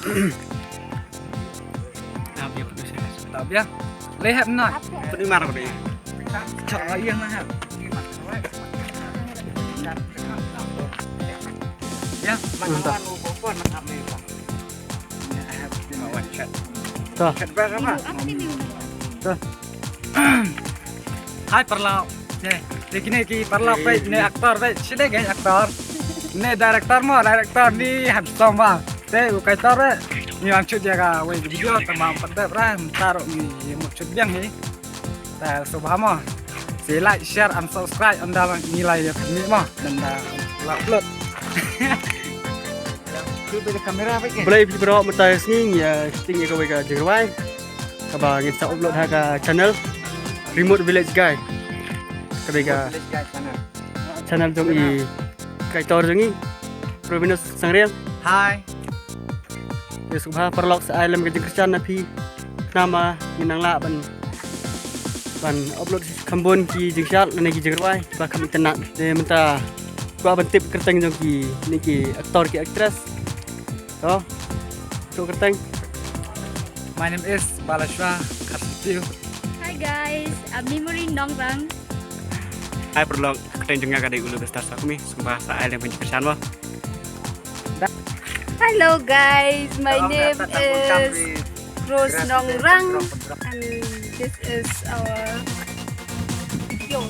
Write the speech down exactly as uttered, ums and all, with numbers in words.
Tab ya. Tab ya. Leh hep na. Puni mar ko ni. Chak la yang na hep. Ya, mantap. Tuh. Tuh. Hai paralok. Te, te kine ki paralok, te ne actor, te sini ke actor. Ne director mo, director ni handsome ba. Te u kaitor, te ni ang chut ya ka wei video, te ma pat te pra, mynta ruh ni mut chut biang hi. Te sngewbha mo. Sa like, share and subscribe, ynda ngi la ïa pynmih mo, ynda la upload. Blei phi baroh, mynta sngi ngi ïa shooting ïa kawei ka jingrwai kaba ngin sa upload ha ka channel Remote Village Guy. Ka dei ka channel jong i kaitor jong i, Provinus Sangriang. Hi. Te sngewbha paralok sa ai lem ka jingkyrshan na phi. Khnang ba ngin nang lah ban, ban upload kham bun ki jingshad lane ki jingrwai ba kham itynnad. Te mynta kwah ban tip kyrteng jong kine ki actor ki actress. To, to kyrteng. My name is Balashwa Kharsitiu. Hi guys, I'm Memory Nongrang. Hi paralok, kyrteng jong nga ka dei Ulu Bestar Sakmi, sngewbha sa ai lem ka jingkyrshan mo. Hello guys, my name is Rose Nongrang and this is our, yo,